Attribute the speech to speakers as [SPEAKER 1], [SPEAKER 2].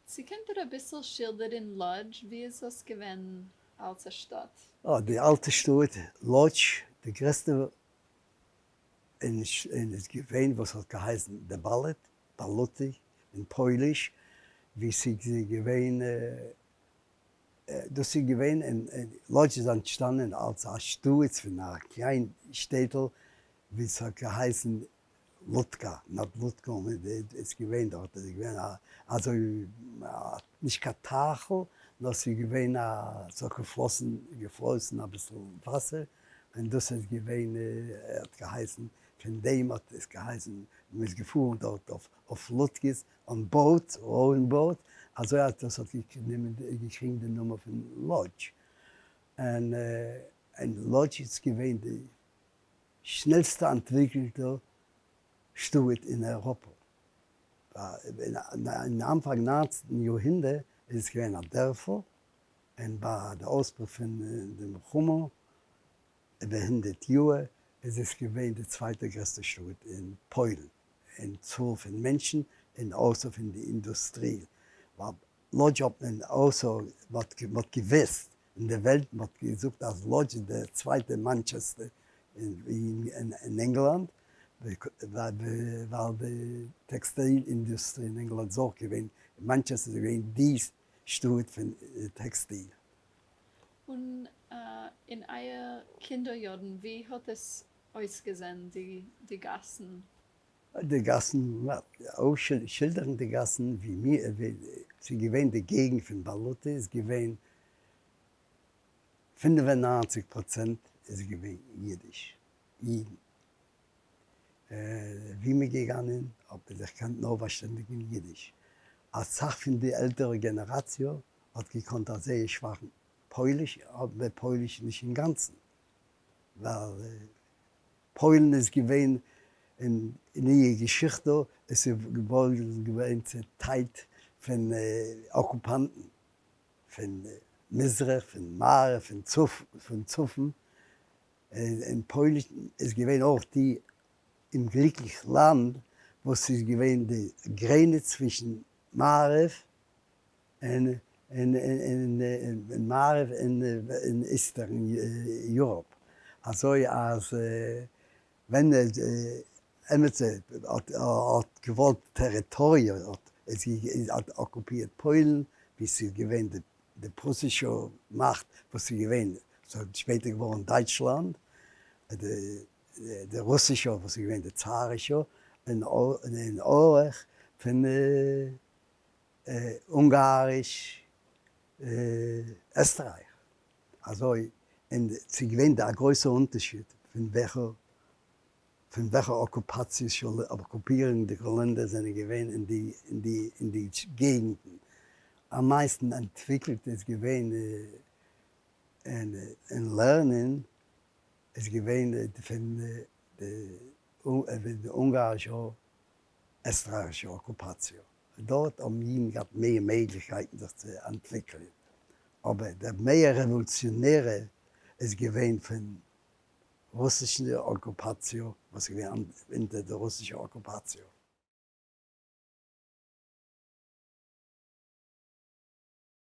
[SPEAKER 1] צו קענט איר אביסל שילדערין לאדזש, ווי איז דאס געווען אלס א שטאט?
[SPEAKER 2] אה, די אלטע שטאט לאדזש, די גרעסטע אין איז געווען וואס האט געהייסן די באלעט, באלוטי אין פויליש, ווי ס'איז געווען, דאס איז געווען אין, לאדזש איז אנטשטאנען אלס א שטאט פון א קליין שטעטל ווי ס'האט געהייסן לוטקא, נאט לוטקא, איז געווען דארט, איז געווען א אזוי נישט קיין טייכל, נאר ס'איז געווען א, ס'האט געפלאסן, געפלאסן אביסל וואסער, און דאס איז געווען, האט געהייסן, פון דעם האט עס געהייסן, מען איז געפארן דארט אויף אויף לוטקעס, אן boat, rowing boat, אזוי אז דאס האט גענומען, געקריגן די נאמען פון לאדזש, און און לאדזש איז געווען די שנעלסטע אנטוויקלטע שטאט אין אייראפע. אין אנפאנג ניינצנטן יארהונדערט איז עס געווען א דערפל, און ביי די אויסברוך פון די מלחמה איבער 100 יאר איז עס געווען די צווייטע גרעסטע שטאט אין פוילן אין צאל פון מענטשן און אויסער פון די אינדוסטרי, ווייל לאדזש האט מען אויסער מען האט געוויסט אין די וועלט מען האט געזאגט אז לאדזש איז די צווייטע מאנטשעסטער אין ענגלאנד, ווייל די טעקסטיל אינדוסטרי אין ענגלאנד איז אויך געווען, מאנטשעסטער איז געווען די שטאט פון טעקסטיל.
[SPEAKER 1] און אין אייער קינדער יארן ווי האט עס אויסגעזען די גאסן?
[SPEAKER 2] די גאסן, אויך שילדערן די גאסן ווי מיר, ווי ס'איז געווען די געגנט פון באלוטע איז געווען 95% איז געווען אידיש, אידן. ווי מ'איז געגאנען האט מען זיך געקענט נאר פארשטענדיגן אין אידיש. אסאך פון די עלטערע גענעראציע האט געקאנט א זייער שוואכן פויליש, אבער פויליש נישט אינגאנצן, ווייל פוילן איז געווען אין איר געשיכטע, עס איז געווארן צעטיילט פון אקופאנטן, פון מזרח, פון מערב, פון צפון, און פוילן איז געווען אויך די אומגליקליך לאנד וואס איז געווען די גרעניץ צווישן מערב און מערב און Eastern Europe, אזוי אז ווען עמיצער האט געוואלט טעריטאריע האט אקופירט פוילן, ווי ס'איז געווען די פרוסישע מאכט וואס איז געווען, ס'האט שפעטער געווארן דייטשלאנד, די רוסישע וואס איז געווען די צארישע, און אויך פון אונגאריש עסטרייך, אזוי און ס'איז געווען א גרויסער אונטערשיד פון וועלכע פון וועלכע אקופאציעס אקופירנדיגע לענדער זענען געווען אין די אין די אין די געגנטן. אממייסטן אנטוויקלט איז געווען אין אין לערנען איז געווען פון די אונגארישע עסטרייכישע אקופאציע. דארט האבן אידן געהאט מער מעגליכקייטן זיך צו אנטוויקלען, אבער דער מער רעוואלוציאנערע איז געווען פון רוסישן אקופאציע, וואס איז געווען אונטער די רוסישע אקופאציע.